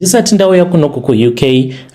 Ndisati ndauya kunoku kuUK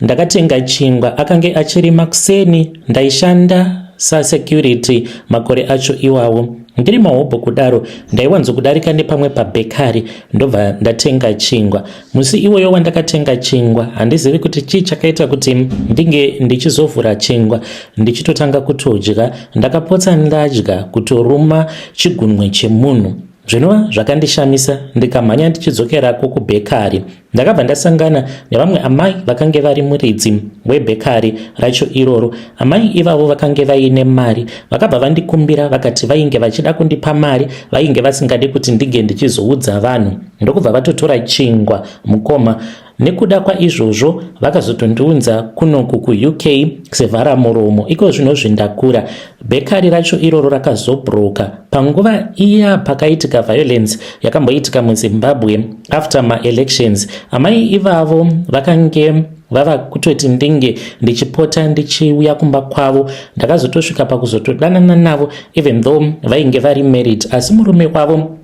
ndakatenga chingwa akange achiri makuseni ndaishanda sasecurity makore acho iwawo ndiri mahobho kudaro ndaiwanzokudarika nepamwe pabhekari ndobva ndatenga chingwa musi iwoyo wandakatenga chingwa handizivi kuti chii chakaita kuti ndinge ndichizovhura chingwa ndichitotanga kutodya ndakapotsa ndadya kutoruma chigunwe chemunhu zvinova zvakandishamisa ndikamhanya ndichidzokerako kubhekari ndakabva ndasangana nevamwe amai vakange vari muridzi webhekari racho iroro amai ivavo vakange vaine mari vakabva vandikumbira vakati vainge vachida kundipa mari vainge vasingadi kuti ndinge ndichizoudza vanhu ndokubva vatotora chingwa mukoma Nekuda kwaizvozvo vakazotondiunza kunoku kuUK sevhara muromo. Iko zvino zvindakura. Bhekari racho iroro rakazobroka panguva iya pakaitika violence yakamboitika muZimbabwe after maelections. Amai ivavo vakange vava kutoti ndinge ndichipota ndichiuya kumba kwavo. Ndakazotosvika pakuzotodanana navo even though vainge vari married, asi murume wavo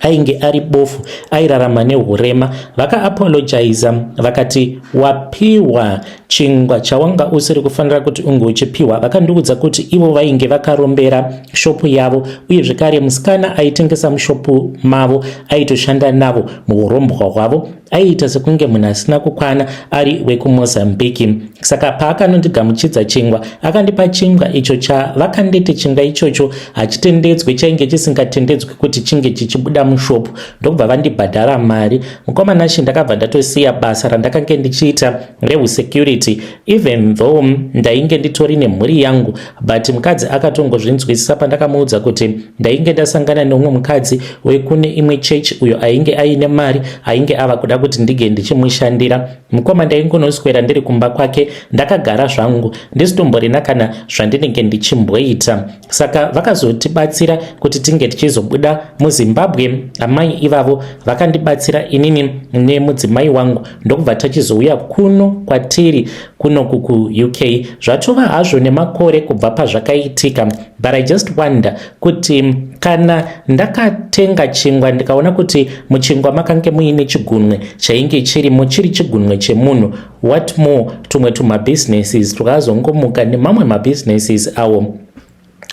ainge ari bofu airarama nehurema. Vakaapologiza vakati wapiwa chingwa chawanga usiri kufanira kuti unge uchipiwa. Vakandiudza kuti ivo vainge vakarombera shopu yavo uye zvekare musikana aitengesa mushopu mavo aitoshanda navo muurombwa hwavo aiita sekunge munhu asina kukwana ari wekuMozambique. Saka paakanondigamuchidza chingwa akandipa chingwa icho chavakanditi chingwa ichocho hachitendedzwe, chainge chisingatendedzwi kuti chinge chichibuda mushopu, ndokubva vandibhadhara mari. Mukoma Nashe, ndakabva ndatosiya basa randakange ndichiita rehusecurity even though ndainge nditori nemhuri yangu, but mukadzi akatongozvinzwisisa pandakamuudza kuti ndainge ndasangana neumwe mukadzi wekune imwe chechi uyo ainge aine mari ainge ava kuda kuti ndinge ndichimushandira. Mukoma, ndaingonoswera ndiri kumba kwake ndakagara zvangu ndisitomborina kana zvandinenge ndichimboita. Saka vakazotibatsira kuti tinge tichizobuda muZimbabwe. Amai ivavo vakandibatsira inini nemudzimai wangu ndokubva tachizouya kuno kwatiri kunoku kuUK. Zvatova hazvo nemakore kubva pazvakaitika, but I just wonder kuti kana ndakatenga chingwa ndikaona kuti muchingwa makange muine chigunwe chainge chirimo chiri chigunwe chemunhu, what more tumwe tumabusinesses twakazongomuka nemamwe mabusinesses awo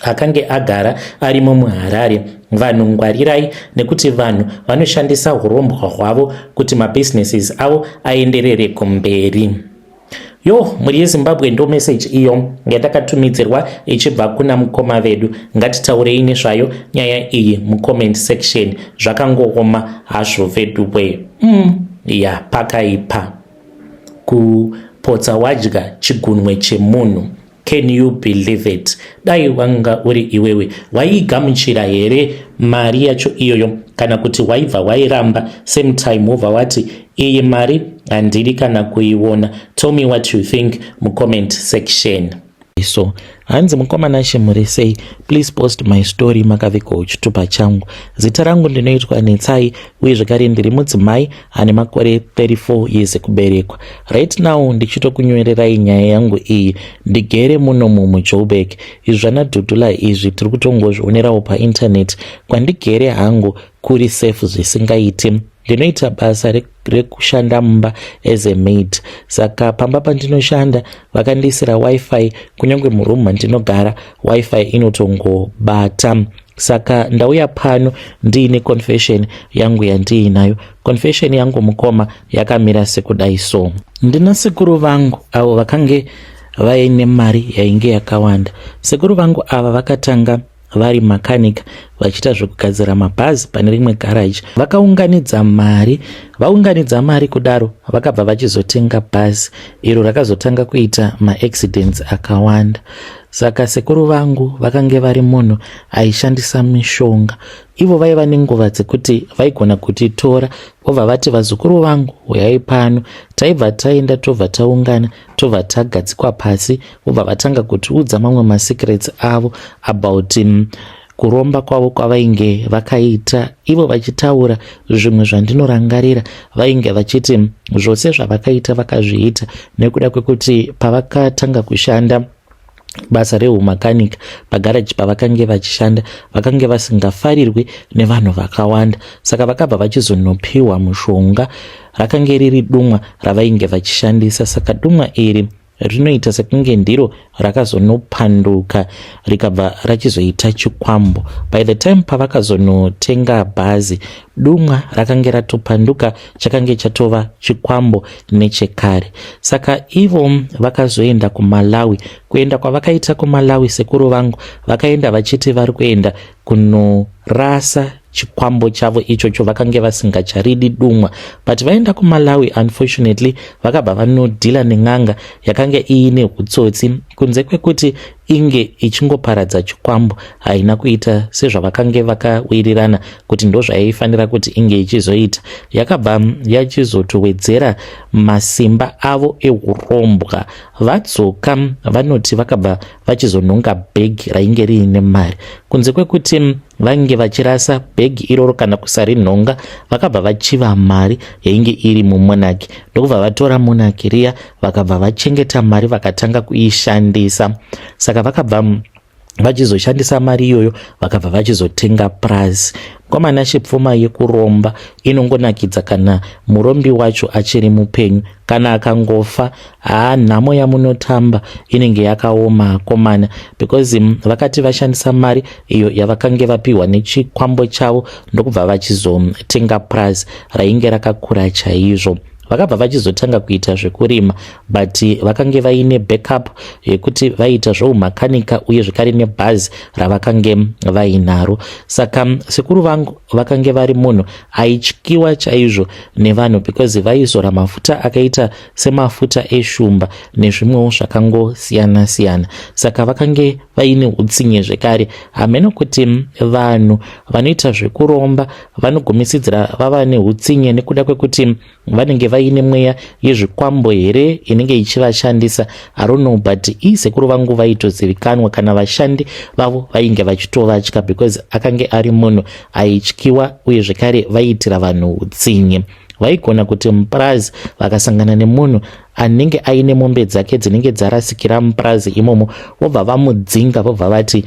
akange agara arimo muHarare. Vanhu ngwarirai nekuti vanhu vanoshandisa urombwa hwavo kuti mabusinesses avo aenderere kumberi. Yo, mhuri yeZimbabwe, ndo meseji iyo yandakatumidzirwa ichibva kuna mukoma vedu. Ngatitaurei nezvayo nyaya iyi mucomment section. Zvakangooma hazvo veduwe. Ya, pakaipa kupotsa wadya chigunwe chemunhu. Can you believe it? Dai wanga uri iwewe, waigamuchira here mari yacho iyoyo kana kuti waibva wairamba same time wobva wati iyi mari handidi kana kuiona? Tell me what you think mucomment section. So hanzi, "Mukoma Nashe, muri sei? Please post my story makavigwa chitupa changu. Zita rangu ndinoitwa Netsai uye zvekare ndiri mudzimai ane makore 34 years ekuberekwa. Right now ndichitokunyorerai nyaya yangu iyi ndigere munomu muJoburg. Izvi zvanadhudhula izvi tiri kutongozvionerawo paintaneti. Kwandigere hangu kuri safe zvisingaiti. Ndinoita basa rekushanda mumba as a maid. Saka pamba pandinoshanda vakandiisira WiFi, kunyange murumu mandinogara WiFi inotongobata. Saka ndauya pano ndiine confession yangu yandiinayo. Confession yangu, mukoma, yakamira sekudai so. Ndina sekuru vangu avo vakange vaine mari yainge yakawanda. Sekuru vangu ava vakatanga vari makanika vachiita zvekugadzira mabhazi pane rimwe garaji. Vakaunganidza mari, vaunganidza mari kudaro vakabva vachizotenga bhazi iro rakazotanga kuita maaccidents akawanda. Saka sekuru vangu vakange vari munhu aishandisa mishonga. Ivo vaiva nenguva dzekuti vaigona kutitora vobva vati, 'Vazukuru vangu, uyai pano.' Taibva taenda, tobva taungana, tobva tagadzikwa pasi, vobva vatanga kutiudza mamwe masecrets avo about kuromba kwavo kwavainge vakaita. Ivo vachitaura zvimwe zvandinorangarira, vainge vachiti zvose zvavakaita vakazviita nekuda kwekuti pavakatanga kushanda Basa rehumakanika pagaraji pavakange vachishanda vakange vasingafarirwi nevanhu vakawanda, saka vakabva vachizonopiwa mushonga. Rakange riri dumwa ravainge vachishandisa, saka dumwa iri rinoita sekunge ndiro rakazonopanduka rikabva rachizoita chikwambo. By the time pavakazonotenga bhazi, dumwa rakange ratopanduka, chakange chatova chikwambo nechekare. Saka ivo vakazoenda kuMalawi. Kuenda kwavakaita kuMalawi, sekuru vangu vakaenda vachiti vari kuenda kunorasa chikwambo chavo ichocho, vakange vasingacharidi dumwa. But vaenda kuMalawi, unfortunately vakabva vanodhila nen'anga yakange iine utsotsi. Kunze kwekuti inge ichingoparadza chikwambo, haina kuita sezvavakange vakawirirana kuti ndozvaifanira kuti inge ichizoita. Yakabva yachizotowedzera masimba avo eurombwa. Vadzoka, vanoti vakabva vachizonhonga bhegi rainge riine mari. Kunze kwekuti vainge vachirasa bhegi iroro kana kusarinhonga, vakabva vachiva mari yainge iri mumonaki, ndokubva vatora monaki riya, vakabva vachengeta mari, vakatanga kuishandisa. Saka vakabva vachizoshandisa mari iyoyo, vakabva vachizotenga purazi. Mukomana, chipfuma yekuromba inongonakidza kana murombi wacho achiri mupenyu. Kana akangofa, haa, nhamo yamunotamba inenge yakaoma, akomana, because vakati vashandisa mari iyo yavakange vapiwa nechikwambo chavo, ndokubva vachizotenga purazi rainge rakakura chaizvo. Vakabva vachizotanga kuita zvekurima, but vakange vaine backup yekuti vaiita zveumakanika uye zvekare nebhazi ravakange vainaro. Saka sekuru vangu vakange vari munhu aityiwa chaizvo nevanhu because vaizora mafuta akaita semafuta eshumba nezvimwewo zvakangosiyana siyana. Saka vakange vaine utsinye zvekare. Hameno kuti vanhu vanoita zvekuromba vanogumisidzira vava neutsinye nekuda kwekuti vanenge vaine mweya yezvikwambo here inenge ichivashandisa, I don't know, but isekuru vangu vaitozivikanwa, kana vashandi vavo vainge vachitovatya because akange ari munhu aityiwa, uye zvekare vaiitira vanhu utsinye. Vaigona kuti mupurazi vakasangana nemunhu anenge aine mombe dzake dzinenge dzarasikira mupurazi imomo, vobva vamudzinga, vobva vati,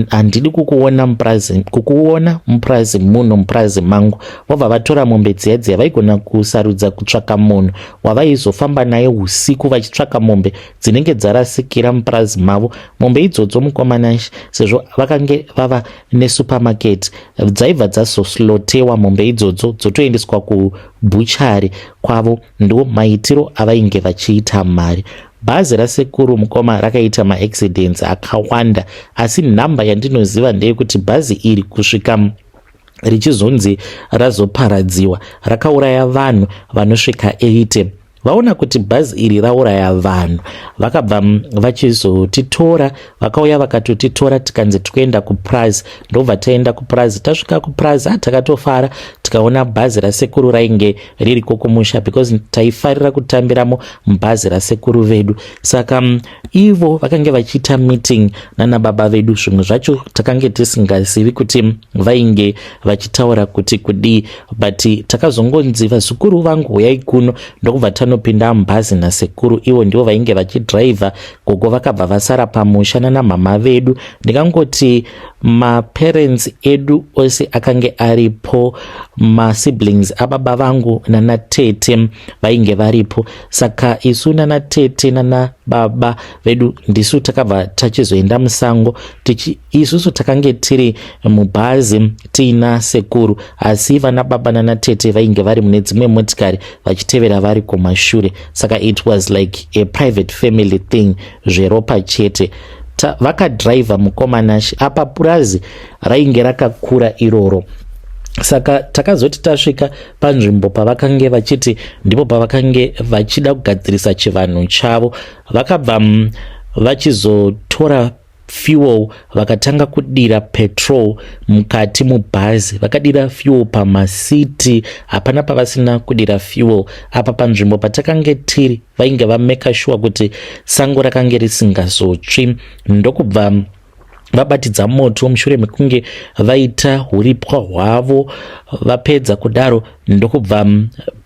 "Handidi kukuona mupurazi, kukuona mupurazi muno, mupurazi mangu." Vobva vatora mombe dziya dziya. Vaigona kusarudza kutsvaka munhu wavaizofamba naye usiku vachitsvaka mombe dzinenge dzarasikira mupurazi mavo. Mombe idzodzo, mukomana, sezvo vakange vava nesupermarket, dzaibva dzazoslaughterwa mombe idzodzo, dzotoendeswa kubutchery kwavo. Ndo maitiro avainge vachiita mari. Bhazi rasekuru, mukoma, rakaita maaccidents akawanda, asi nhamba yandinoziva ndeyekuti bhazi iri kusvika richizonzi razoparadziwa, rakauraya vanhu vanosvika 80. Vaona kuti bhazi iri rauraya vanhu, vakabva vachizotitora. Vakauya vakatotitora, tikanzi tikuenda kupurazi. Ndobva taenda kupurazi. Tasvika kupurazi, takatofara tikaona bhazi rasekuru rainge ririko kumusha, because taifarira kutambiramo mubhazi rasekuru vedu. Saka ivo vakange vachiita meeting nana baba vedu. Zvimwe zvacho takange tisingazivi kuti vainge vachitaura kuti kudii, but takazongonzi, "Vazukuru vangu, uyai kuno." Ndokubva tanopinda mubhazi nasekuru. Ivo ndivo vainge vachidhiraivha. Gogo vakabva vasara pamusha nana vedu. Ndingangoti maparents edu ose akange aripo, masiblings ababa vangu nanatete vainge varipo. Saka isu nanatete nana baba vedu ndisu takabva tachizoenda musango. Isusu takange tiri mubhazi tiina sekuru, asi vana baba nanatete vainge vari mune dzimwe motikari vachitevera vari kumashure. Saka it was like a private family thing, zveropa chete. Vakadhiraivha, mukomanashi, apa purazi rainge rakakura iroro. Saka takazoti tasvika panzvimbo pavakange vachiti ndipo pavakange vachida kugadzirisa chivanhu chavo, vakabva vachizotora fuel, vakatanga kudira petrol mukati mubhazi. Vakadira fuel pamasiti, hapana pavasina kudira fuel. Apa panzvimbo patakange tiri vainge vamake sure kuti sango rakange risingazotsvi, ndokubva Vabatidza moto mushure mekunge vaita huripwa hwavo. Vapedza kudaro ndokubva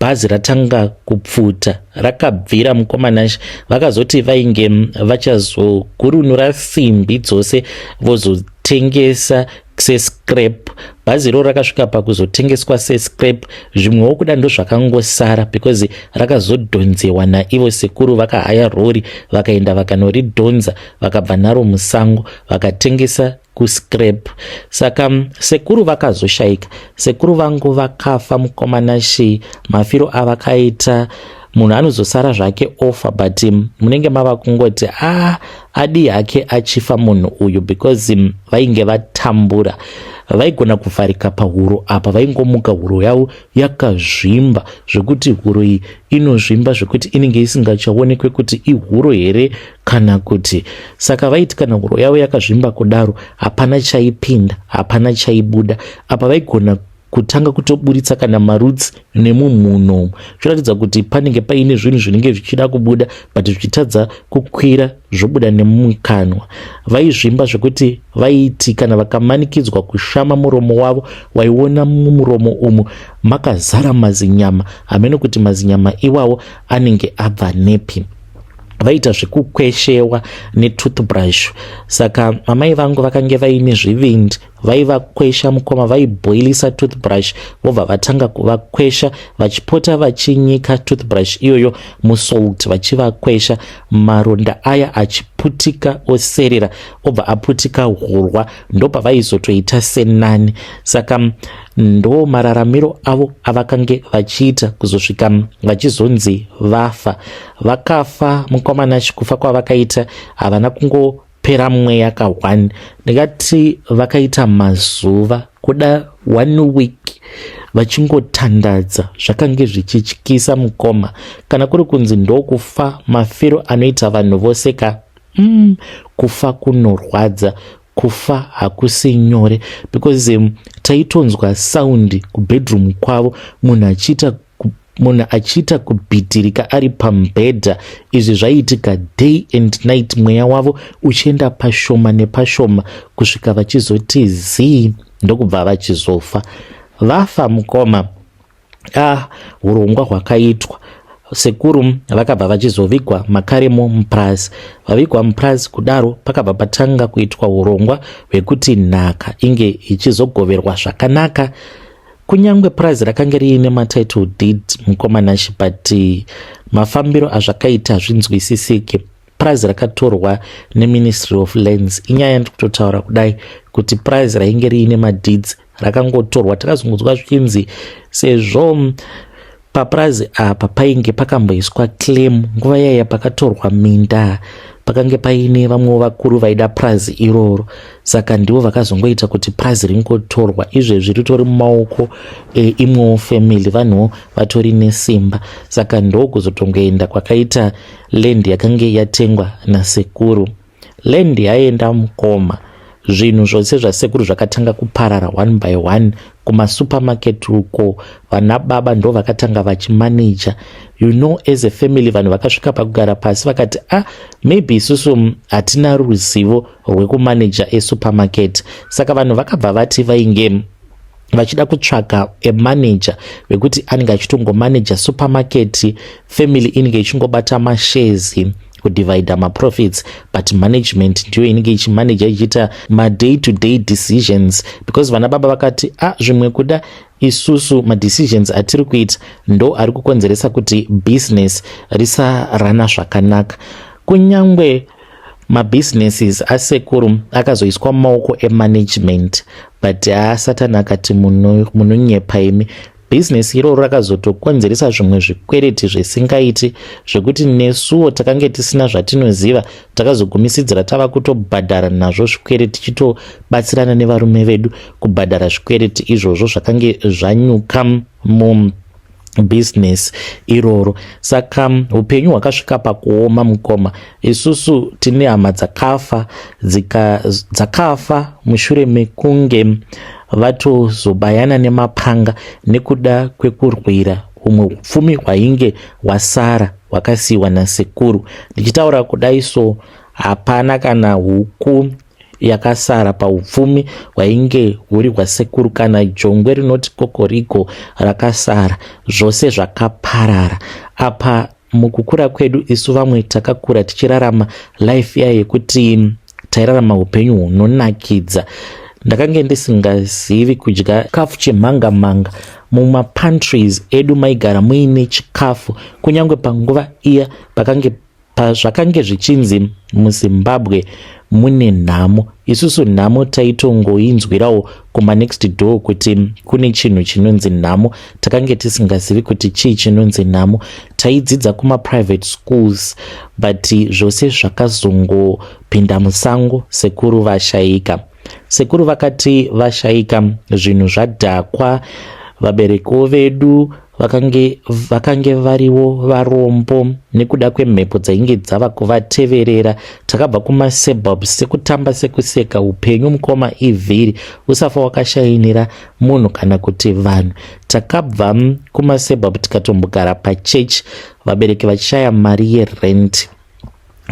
bhazi ratanga kupfuta rakabvira mukomanashe. Vakazoti vainge vachazogurunura simbi dzose vozotengesa sescrap. Bhazi iroro rakasvika pakuzotengeswa sescrap. Zvimwewo kuda ndozvakangosara because rakazodhonzewa naivo sekuru. Vakahaya rori, vakaenda vakanoridhonza, vakabva naro musango, vakatengesa kuscrap. Saka sekuru vakazoshayika. Sekuru vangu vakafa, mukomanashi. Mafiro avakaita, munhu anozosara zvake ofa, but munenge mava kungoti a ah, adii hake achifa munhu uyu, because vainge vatambura. Vaigona kuvharika pahuro apa, vaingomuka huro yavo yakazvimba zvekuti huro iyi inozvimba zvekuti inenge isingachaonekwe kuti ihuro here kana kuti. Saka vaiti kana huro yavo yakazvimba kudaro, hapana chaipinda, hapana chaibuda. Apa vaigona kutanga kutoburitsa kana marutsi nemumhuno, zvoratidza kuti panenge paine zvinhu zvinenge zvichida kubuda but zvichitadza kukwira zvobuda nemumukanwa. Vaizvimba zvekuti vaiti kana vakamanikidzwa kushama muromo wavo, waiona mumuromo umu makazara mazinyama, hameno kuti mazinyama iwawo anenge abva nepi. Vaita zvekukweshewa netoothbrush. Saka amai vangu vakange vaine zvivindi, vaivakwesha mukoma. Vaibhoilisa toothbrush, vobva vatanga kuvakwesha, vachipota vachinyika toothbrush iyoyo musalt, vachivakwesha, maronda aya achiputika oserera, obva aputika hurwa, ndopavaizotoita senani. Saka ndo mararamiro avo avakange vachiita kuzosvika vachizonzi vafa. Vakafa, mukomana. Chikufa kwavakaita, havana kungopera mweya ka1. Ndingati vakaita mazuva kuda one week vachingotandadza. Zvakange zvichityisa, mukoma. Kana kuri kunzi ndokufa mafiro anoita vanhu vose ka, kufa kunorwadza, kufa hakusi nyore, because taitonzwa sound kubedroom kwavo, munhu achiita kubhitirika ari pamubhedha. Izvi zvaiitika day and night, mweya wavo uchienda pashoma nepashoma kusvika vachizoti zii, ndokubva vachizofa. Vafa, mukoma, ah, urongwa hwakaitwa. Sekuru vakabva vachizovigwa makaremo mupurazi. Vavigwa mupurazi kudaro, pakabva patanga kuitwa urongwa hwekuti nhaka inge ichizogoverwa zvakanaka. Kunyange purazi rakanga riine matitle deed, mukomanashi, but mafambiro azvakaita hazvinzwisisike. Purazi rakatorwa neMinistry of Lands. Inyaya yandiri kutotaura kudai kuti purazi rainge riine madeeds rakangotorwa. Takazongonzwa zvichinzi sezvo papurazi apa painge pakamboiswa claim nguva yaiya pakatorwa minda, pakange paine vamwewo vakuru vaida purazi iroro, saka ndivo vakazongoita kuti purazi ringotorwa. Izvezvi ritori mumaoko eimwewo family, vanhuwo vatori nesimba. Saka ndokuzotongoenda kwakaita land yakange yatengwa nasekuru. Land yaenda, mukoma, zvinhu zvose zvasekuru zvakatanga kuparara one by one. Kumasupermarket uko vana baba ndo vakatanga vachimaneja. As a family, vanhu vakasvika pakugara pasi vakati, "Ah, maybe isusu hatina ruzivo rwekumaneja esupermarket." Saka vanhu vakabva vati vainge vachida kutsvaka emanager wekuti anenge achitongomaneja supermarket, family inenge ichingobata mashares, kudivida maprofits, but management ndiyo inenge ichimaneja, ichiita maday to day decisions, because vana baba vakati, "Ah, zvimwe kuda isusu madecisions atiri kuita ndo ari kukonzeresa kuti business risarana zvakanaka." Kunyangwe mabusinesses asekuru akazoiswa mumaoko emanagement, but haasatani akati, "Munonyepa imi." Bhizinesi iroro rakazotokonzeresa zvimwe zvikwereti zvisingaiti, zvekuti nesuwo takange tisina zvatinoziva, takazogumisidzira tava kutobhadhara nazvo zvikwereti, tichitobatsirana nevarume vedu kubhadhara zvikwereti izvozvo zvakange zvanyuka mubhizinesi iroro. Saka upenyu hwakasvika pakuoma, mukoma. Isusu tine hama dzakafa, dzakafa mushure mekunge vatozobayana nemapanga nekuda kwekurwira humwe upfumi hwainge hwasara hwakasiyiwa nasekuru. Ndichitaura kudai so, hapana kana huku. yakasara paupfumi hwainge huri hwasekuru kana jongwe rinoti kokoriko rakasara zvose zvakaparara apa mukukura kwedu isu vamwe takakura tichirarama life iya yekuti tairarama upenyu hunonakidza ndakange ndisingazivi kudya chikafu chemhanga mhanga mumapantries edu maigara muine chikafu kunyange panguva iya pakange pazvakange zvichinzi muzimbabwe mune nhamo isusu nhamo taitongoinzwirawo kumanext door kuti kune chinhu chinonzi nhamo takange tisingazivi kuti chii chinonzi nhamo taidzidza kumaprivate schools but zvose zvakazongopinda musango sekuru vashaika sekuru vakati vashaika zvinhu zvadhakwa vaberekiwo vedu vakange, vakange variwo varombo nekuda kwemhepo dzainge dzava kuvateverera takabva kumasuburbs sekutamba sekuseka upenyu mukoma ivhiri usafa wakashainira munhu kana kuti vanhu takabva kumasuburb tikatombogara pachechi vabereki vachishaya mari yerent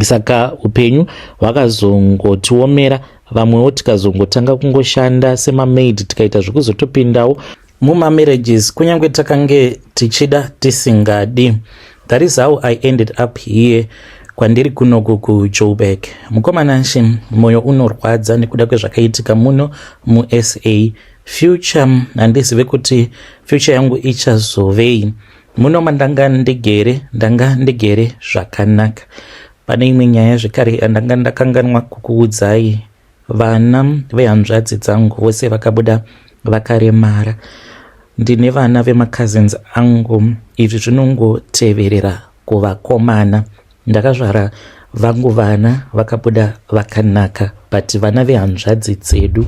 saka upenyu hwakazongotiomera vamwewo tikazongotanga kungoshanda semamaid tikaita zvekuzotopindawo mumamarriages kunyange takange tichida tisingadi that is how I ended up here kwandiri kunoku kujoburg mukomana mwoyo unorwadza nekuda kwezvakaitika muno muSA future handizive kuti future yangu ichazovei muno mandanga ndigere ndanga ndigere zvakanaka pane imwe nyaya zvekare yandanga ndakanganwa kukuudzai vana vehanzvadzi dzangu vose vakabuda vakaremara ndine vana vemacousins angu izvi zvinongoteverera kuvakomana ndakazvara vangu vana vakabuda vakanaka but vana vehanzvadzi dzedu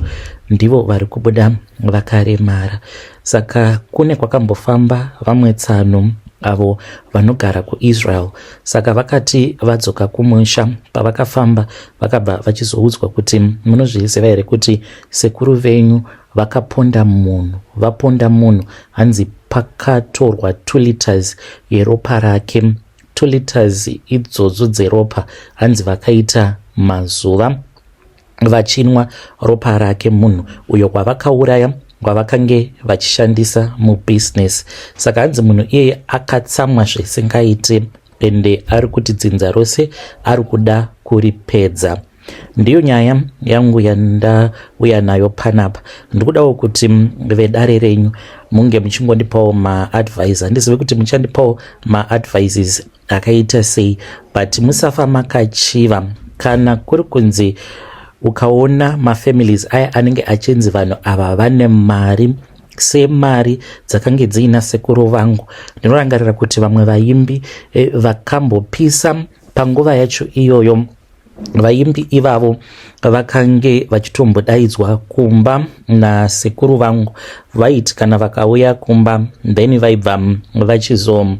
ndivo vari kubuda vakaremara saka kune kwakambofamba vamwe tsano avo vanogara kuIsrael saka vakati vadzoka kumusha pavakafamba vakabva vachizoudzwa kuti munozviziva here kuti sekuru venyu vakaponda munhu vaponda munhu hanzi pakatorwa 2 liters yeropa rake 2 liters idzodzo dzeropa hanzi vakaita mazuva vachinwa ropa rake munhu uyo wavakauraya wavakange vachishandisa mubusiness saka hanzi munhu iyeye akatsamwa zvisingaiti ende ari kuti dzinza rose ari kuda kuripedza ndiyo nyaya yangu yandauya nayo panapa ndikudawo kuti vedare renyu munge muchingondipawo maadvice handizive kuti muchandipawo maadvices akaita sei but musafa makachiva kana kuri kunzi ukaona mafamilies aya anenge achinzi vanhu ava vane mari semari dzakange dziina sekuru vangu ndinorangarira kuti vamwe vaimbi eh, vakambopisa panguva yacho iyoyo vaimbi ivavo vakange vachitombodaidzwa kumba nasekuru vangu vaiti kana vakauya kumba then vaibva vachizo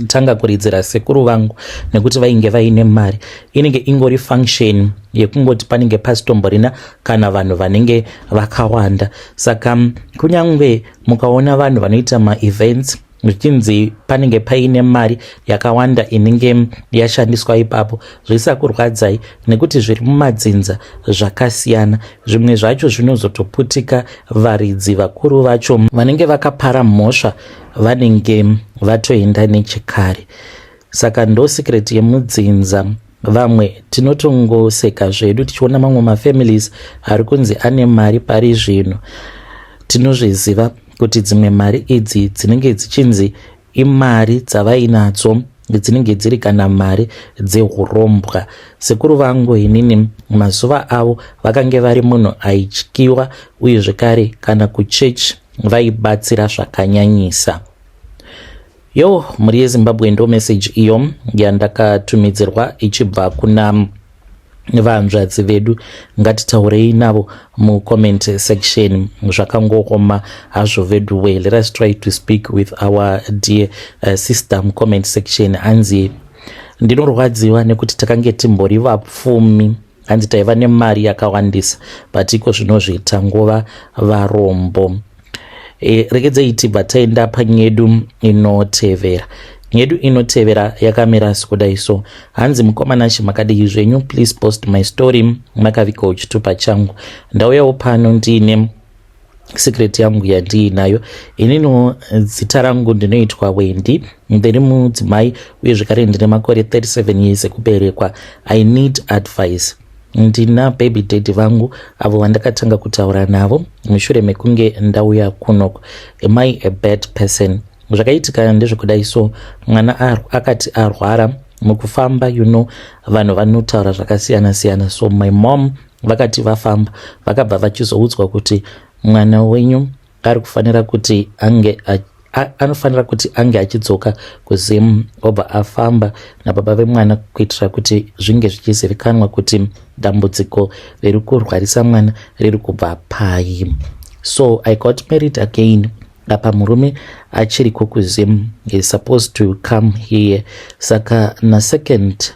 tanga kuridzira sekuru vangu nekuti vainge vaine mari inenge ingori function yekungoti panenge pasitomborina kana vanhu vanenge vakawanda saka kunyange mukaona vanhu vanoita maevents zvichinzi panenge paine mari yakawanda inenge yashandiswa ipapo zvisakurwadzai nekuti zviri mumadzinza zvakasiyana zvimwe zvacho zvinozotoputika varidzi vakuru vacho vanenge vakapara mhosva vanenge vatoenda nechekare saka ndo secret yemudzinza vamwe tinotongoseka zvedu tichiona mamwe mafamilies ari kunzi ane mari pari zvino tinozviziva kuti dzimwe mari idzi dzinenge dzichinzi imari dzavainadzo dzinenge dziri kana mari dzeurombwa sekuru vangu inini mazuva avo vakange vari munhu aityiwa uye zvekare kana kuchechi vaibatsira zvakanyanyisa yo mhuri yezimbabwe ndo message iyo yandakatumidzirwa ichibva kuna vanzvadzi vedu ngatitaurei navo mucomment section zvakangooma hazvo vedu we let us try to speak with our dear sister mucomment section hanzi ndinorwadziwa nekuti takange timbori vapfumi hanzi taiva nemari yakawandisa but iko zvinozvi tangova varombo e, regedzei tibva taenda panyedu inotevera. Yedu inotevera yakamira sekudai so. Hanzi mukoma Nashe makadii zvenyu, please post my story makavigawo chitupa changu. Ndauyawo pano ndiine secret yangu yandiinayo. Ininiwo zita rangu ndinoitwa Wendy, ndiri mudzimai uye zvekare ndine makore 37 years ekuberekwa. I need advice. Ndina baby daddy vangu avo vandakatanga kutaura navo mushure mekunge ndauya kunoko. Am I a bad person? Zvakaitika ndezvekudai so, mwana akati arwara mukufamba, vanhu vanotaura zvakasiyana siyana. So my mom vakati vafamba, vakabva vachizoudzwa kuti mwana wenyu ari kufanira kuti ange anofanira kuti ange achidzoka kuZim, obva afamba nababa vemwana kuitira kuti zvinge zvichizivikanwa kuti dambudziko riri kurwarisa mwana riri kubva pai. So I got married again. Apa murume achiriko kuZim, is supposed to come here. Saka nasecond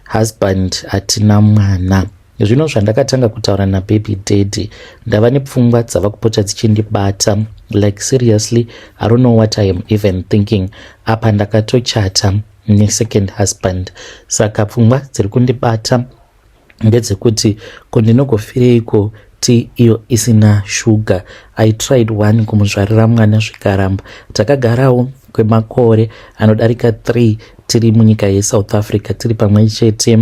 husband hatina mwana. Zvino zvandakatanga kutaura nababy daddy, ndava nepfungwa dzava kupota dzichindibata. Like, seriously, I don't know what I am even thinking. Apa ndakatochata nesecond husband. Saka pfungwa dziri kundibata ndedzekuti ko ndinogofireiko tea iyo isina shuga? I tried one kumuzvarira mwana, zvikaramba. Takagarawo kwemakore anodarika 3 tiri munyika yeSouth Africa tiri pamwe chete.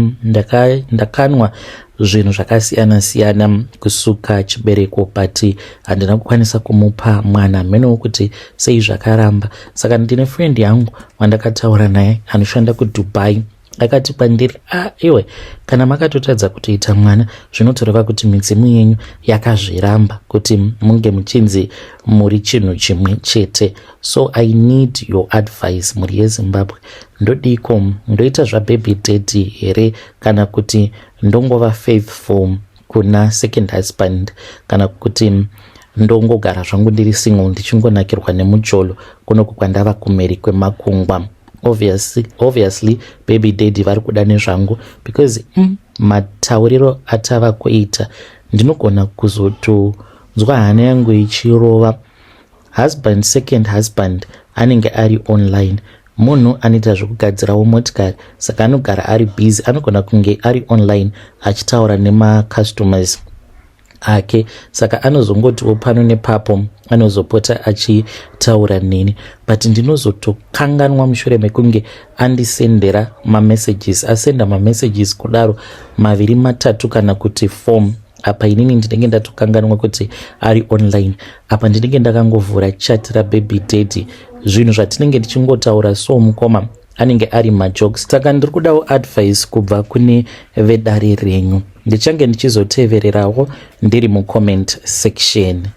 Ndakanwa zvinhu zvakasiyana siyana kusuka chibereko, but handina kukwanisa kumupa mwana. Mhenowo kuti sei zvakaramba. Saka ndine friend yangu wandakataura naye anoshanda kuDubai. Akati kwandiri, "A ah, iwe, kana makatotadza kutoita mwana, zvinotoreva kuti midzimu yenyu yakazviramba kuti munge muchinzi muri chinhu chimwe chete." So I need your advice, mhuri yeZimbabwe. Ndodiko? Ndoita zvababy daddy here, kana kuti ndongova faithful kuna second husband, kana kuti ndongogara zvangu ndiri single ndichingonakirwa nemujolo kunoku kwandava kumhiri kwemakungwa? Obviously baby daddy vari kuda nezvangu because matauriro atava kuita, ndinogona kuzotonzwa hana yangu ichirova. Husband, second husband anenge ari online. Munhu anoita zvekugadzirawo motikari, saka anogara ari busy. Anogona kunge ari online achitaura nemacustomers ake, saka anozongotiwo pano nepapo anozopota achitaura neni, but ndinozotokanganwa mushure mekunge andisendera mamessages, asenda mamessages kudaro maviri, matatu kana kuti 4. Apa inini ndinenge ndatokanganwa kuti ari online. Apa ndinenge ndakangovhura chat rababy daddy. Zvinhu zvatinenge tichingotaura so, mukoma, anenge ari majokes. Saka ndiri kudawo advice kubva kune vedare renyu. Ndichange ndichizotevererawo ndiri mucomment section.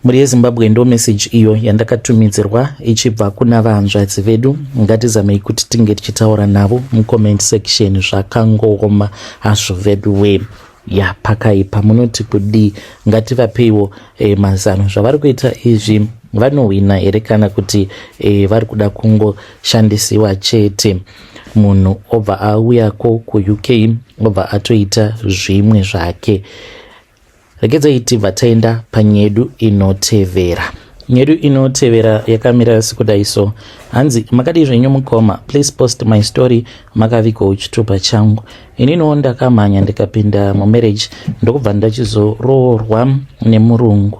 Mhuri yeZimbabwe, ndo message iyo yandakatumidzirwa ichibva kuna vahanzvadzi vedu. Ngatizamei kuti tinge tichitaura navo mucomment section. Zvakangooma hazvo vedu we ya, pakaipa. Munoti kudii? Ngativapeiwo mazano. Zvavari kuita izvi, vanohwina here, kana kuti vari kuda kungoshandisiwa chete? Munhu obva auyako kuUK, obva atoita zvimwe zvake. Regedzai tibva taenda panyedu inotevera. Nyedu inotevera yakamira sekudai so. Hanzi, "Makadii zvenyu mukoma? Please post my story makavigawo chitupa changu. Ininiwo ndakamhanya ndikapinda mumarriage, ndokubva ndachizoroorwa nemurungu.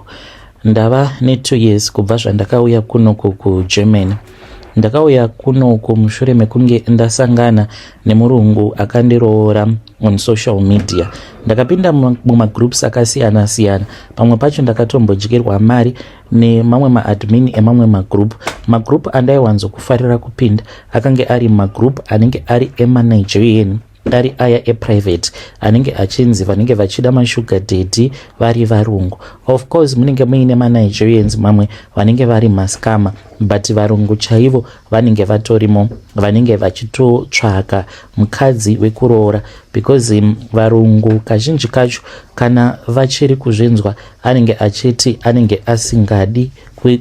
Ndava ne2 years kubva zvandakauya kunoku kuGermany. Ndakauya kunoku mushure mekunge ndasangana nemurungu akandiroora on social media. Ndakapinda mumagroups akasiyana siyana. Pamwe pacho ndakatombodyirwa mari nemamwe maadmin emamwe magroup. Magroup andaiwanzokufarira kupinda akange ari magroup anenge ari emaNigerian, ari aya eprivate, anenge achinzi vanenge vachida masugar daddy vari varungu. Of course munenge muine maNigerians mamwe vanenge vari mascammer, but varungu chaivo vanenge vatorimo, vanenge vachitotsvaka mukadzi wekuroora, because varungu kazhinji kacho kana vachiri kuzvinzwa, anenge achiti anenge asingadi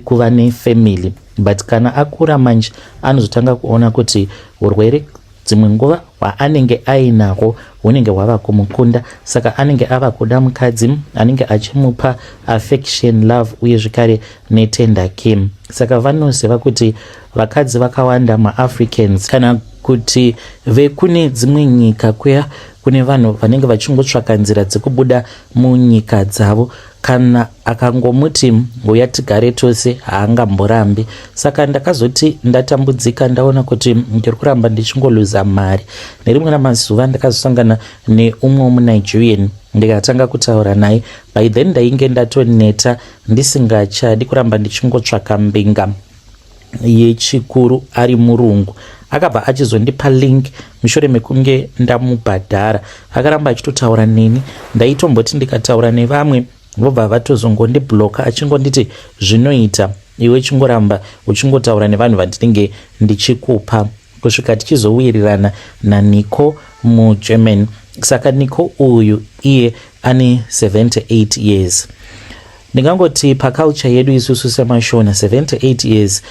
kuva nefamily, but kana akura manje anozotanga kuona kuti urwere dzimwe nguva. hwaanenge ainahwo hunenge hwava kumukunda. Saka anenge ava kuda mukadzi anenge achimupa affection, love uye zvekare netender care. Saka vanoziva kuti vakadzi vakawanda maAfricans kana kuti vekune dzimwe nyika kuya kune vanhu vanenge vachingotsvaka nzira dzekubuda munyika dzavo, kana akangomuti uya tigare tose haangamborambi. Saka ndakazoti ndatambudzika, ndaona kuti ndiri kuramba ndichingoluza mari. Nerimwe ramazuva ndakazosangana neumwe wemuNigerian, ndikatanga kutaura naye. By then ndainge ndatoneta, ndisingachadi kuramba ndichingotsvaka mbinga yechikuru ari murungu. Akabva achizondipa link mushure mekunge ndamubhadhara. Akaramba achitotaura neni. Ndaitomboti ndikataura nevamwe vobva vatozongondibloka, achingonditi zvinoita, iwe chingoramba uchingotaura nevanhu vandinenge ndichikupa, kusvika tichizowirirana naNico muGerman. Saka Nico uyu iye ane 78 years. Ndingangoti paculture yedu isusu semaShona, 78 years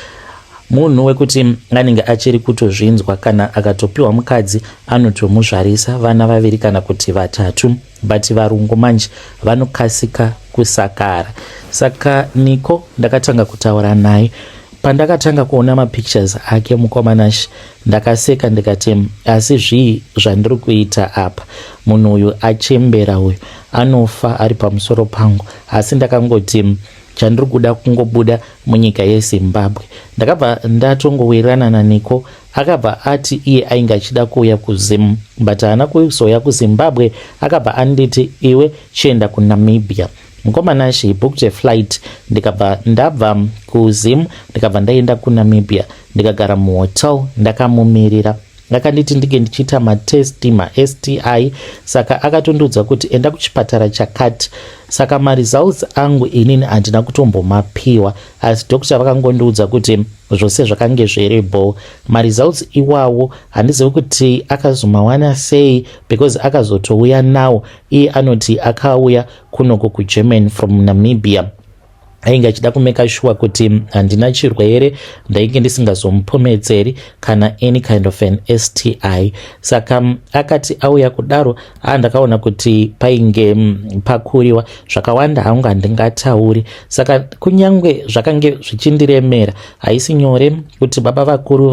munhu wekuti anenge achiri kutozvinzwa. Kana akatopiwa mukadzi anotomuzvarisa vana vaviri kana kuti vatatu, but varungu manje vanokasika kusakara. Saka Nico ndakatanga kutaura naye. Pandakatanga kuona mapictures ake, mukomanashi, ndakaseka ndikati, asi zvii zvandiri kuita apa? Munhu uyu achembera uyu, anofa ari pamusoro pangu. Asi ndakangoti chandiri kuda kungobuda munyika yeZimbabwe. Ndakabva ndatongowirirana naNico. Akabva ati iye ainge achida kuuya kuZim, but haana kuzouya kuZimbabwe. Akabva anditi, iwe chienda kuNamibia. Mukomanashi, he booked a flight, ndikabva ndabva kuZim, ndikabva ndaenda kuNamibia, ndikagara muhotel ndakamumirira. Akanditi ndinge ndichiita matest maSTI. Saka akatondiudza kuti enda kuchipatara chakati. Saka maresults angu inini handina kutombomapiwa, asi doctor vakangondiudza kuti zvose zvakange zviribo. Maresults iwawo handizivi kuti akazomawana sei, because akazotouya nawo. Iye anoti akauya kunoko kuGermany from Namibia, ainge achida kumake sure kuti handina chirwere, ndainge ndisingazomupomedzeri kana any kind of an STI. Saka akati auya kudaro, a ndakaona kuti painge pakuriwa zvakawanda, hangu handingatauri. Saka kunyange zvakange zvichindiremera, haisi nyore kuti baba vakuru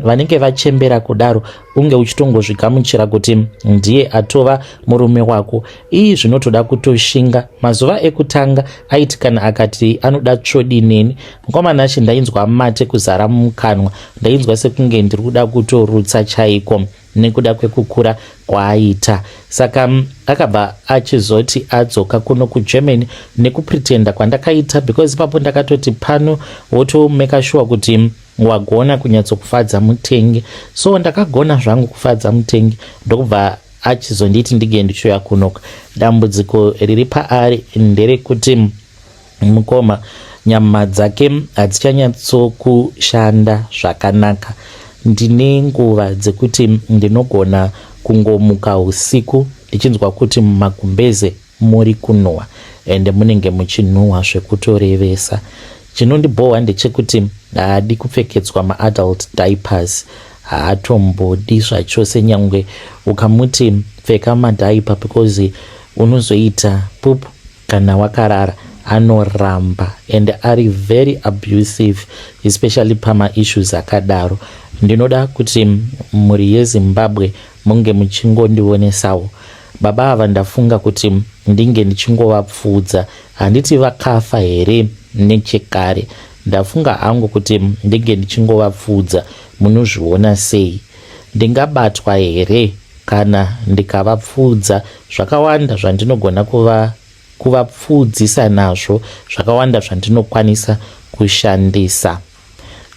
vanenge vachembera kudaro unge uchitongozvigamuchira kuti ndiye atova murume wako. Ii, zvinotoda kutoshinga. Mazuva ekutanga aiti kana akati anoda tsvodi neni, mukomanashi, ndainzwa mate kuzara mukanwa. Ndainzwa sekunge ndiri kuda kutorutsa chaiko nekuda kwekukura kwaaita. Saka akabva achizoti adzoka kuno kuGermany nekupretenda kwandakaita, because ipapo ndakatoti pano wotomake sure kuti wagona kunyatsokufadza mutengi. So ndakagona zvangu kufadza mutengi, ndokubva achizonditi ndige ndichiuya kunoka. Dambudziko riri paari nderekuti mukoma nyama dzake hadzichanyatsokushanda zvakanaka. Ndine nguva dzekuti ndinogona kungomuka usiku ndichinzwa kuti mumagumbeze muri kunhuhwa, ende munenge muchinhuhwa zvekutorevesa. Chinondibhohwa ndechekuti haadi kupfekedzwa maadult diapers, haatombodi zvachose, nyangwe ukamuti pfeka madiaper because unozoita poop kana wakarara, anoramba. And ari very abusive, especially pamaissues akadaro. Ndinoda kuti mhuri yeZimbabwe munge muchingondionesawo baba ava. Ndafunga kuti ndinge ndichingovapfuudza. Handiti vakafa here nechekare? Ndafunga hangu kuti ndinge ndichingovapfuudza. Munozviona sei? Ndingabatwa here kana ndikavapfuudza? Zvakawanda zvandinogona kuvapfuudzisa nazvo, zvakawanda zvandinokwanisa kushandisa.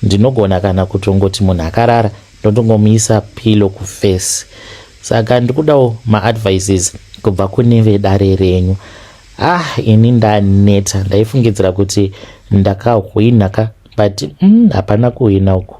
Ndinogona kana kutongoti munhu akarara ndotongomuisa pillow kuface. Saka ndikudawo maadvices kubva kune vedare renyu. Ah, ini ndaneta. Ndaifungidzira kuti ndakahwina ka, but hapana kuhwina uku.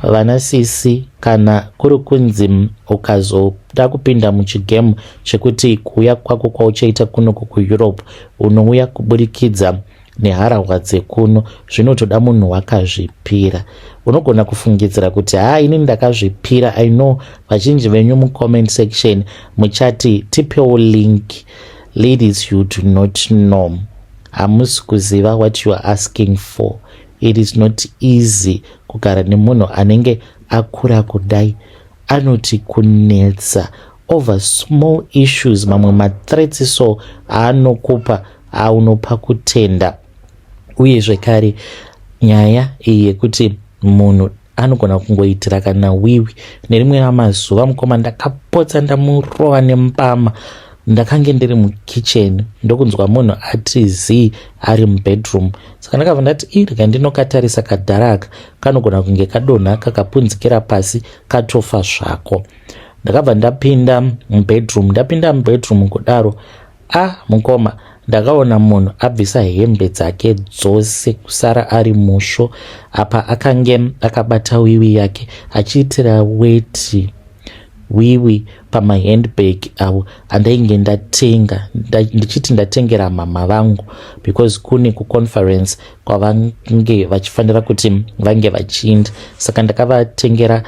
Vana sisi, kana kuri kunzi ukazoda kupinda muchigame chekuti kuuya kwako kwauchaita kunoku kuEurope, unouya kuburikidza neharahwa dzekuno zvinotoda munhu wakazvipira. Unogona kufungidzira kuti haa, ini ndakazvipira. I know vazhinji venyu mucomment section muchati tipewo link. Ladies, you do not know, hamusi kuziva what you are asking for. It is not easy kugara nemunhu anenge akura kudai, anoti kunetsa over small issues. Mamwe mathreats so aanokupa, aunopa kutenda. Uye zvekare nyaya iyi yekuti munhu anogona kungoitira kana wiwi. Nerimwe ramazuva, mukoma, ndakapotsa ndamurova nembama. Ndakange ndiri mukicheni, ndokunzwa munhu ati zii ari mubedroom. Saka ndakabva ndati, irega ndinokatarisa kadharaka, kanogona kunge kadonha, kakapunzikira pasi, katofa zvako. Ndakabva ndapinda mubedroom. Ndapinda mubedroom kudaro, a ah, mukoma, ndakaona munhu abvisa hembe dzake dzose, kusara ari musvo. Apa akange akabata wiwi yake achiitira weti wiwi pamahandbag avo andainge ndatenga, ndichiti ndatengera mama vangu, because kune kuconference kwavange vachifanira kuti vange vachiinda. Saka ndakavatengera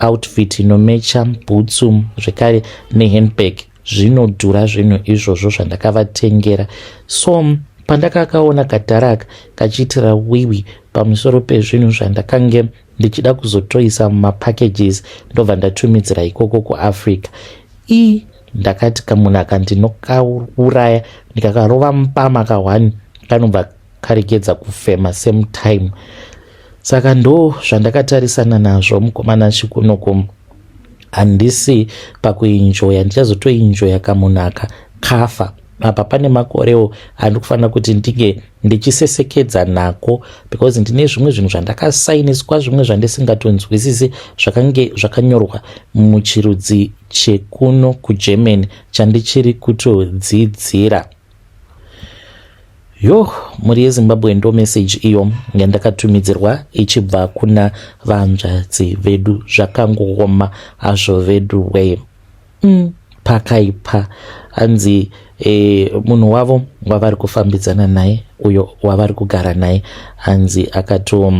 outfit inomecha, bhutsu zvekare nehandbag. Zvinodhura zvinhu izvozvo zvandakavatengera. So pandakakaona kadharaka kachiitira wiwi pamusoro pezvinhu zvandakange ndichida kuzotoisa mumapackages, ndobva ndatumidzira ikoko kuAfrica, i ndakati kamunhu aka ndinokauraya. Ndikakarova mupama ka1, kanobva karegedza kufema same time. Saka ndo zvandakatarisana nazvo, mukomana. Chikunoku handisi pakuenjoya, ndichazotoenjoya kamunhu aka kafa. Apa pane makorewo andiri kufanira kuti ndinge ndichisesekedza nako, because ndine zvimwe zvinhu zvandakasainiswa, zvimwe zvandisingatonzwisisi, zvakange zvakanyorwa muchirudzi chekuno kuGermany chandichiri kutodzidzira. Yo, mhuri yeZimbabwe, ndo meseji iyo yandakatumidzirwa ichibva kuna vanzvadzi vedu. Zvakangooma hazvo vedu we. Pakaipa. Hanzi munhu wavo wavari kufambidzana naye, uyo wavari kugara naye, hanzi akato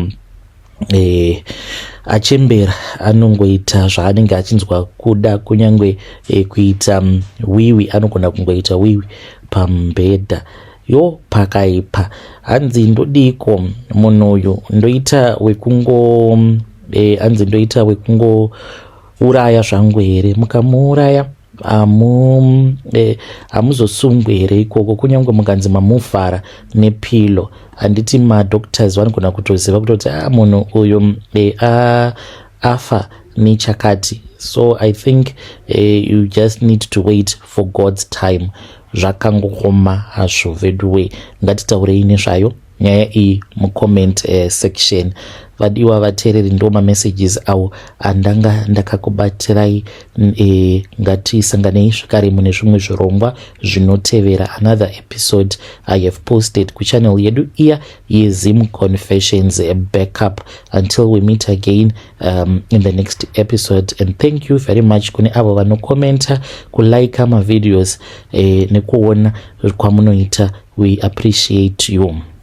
achembera, anongoita zvaanenge achinzwa kuda. Kunyange kuita wiwi, anogona kungoita wiwi pamubhedha. Yo, pakaipa. Hanzi ndodiko munhu uyu? Ndoita wekungo hanzi ndoita wekungouraya zvangu here? Mukamuuraya, hamuzosungwi here ikoko? Kunyange mukanzi mamuvhara nepillow, handiti madoctors vanogona kutoziva kutoti a ah, munhu uyu afa nechakati? So I think you just need to wait for God's time. Zvakangooma hazvo veduwe. Ngatitaurei nezvayo nyaya iyi mucomment section. Vadiwa vateereri, ndo mamessages awo andanga ndakakubatirai. Ngatisanganei zvakare mune zvimwe zvirongwa zvinotevera. Another episode I have posted kuchannel yedu iya yeZim Confessions Backup. Until we meet again in the next episode, and thank you very much kune avo vanokomenta, kulika mavideos nekuona kwamunoita. We appreciate you.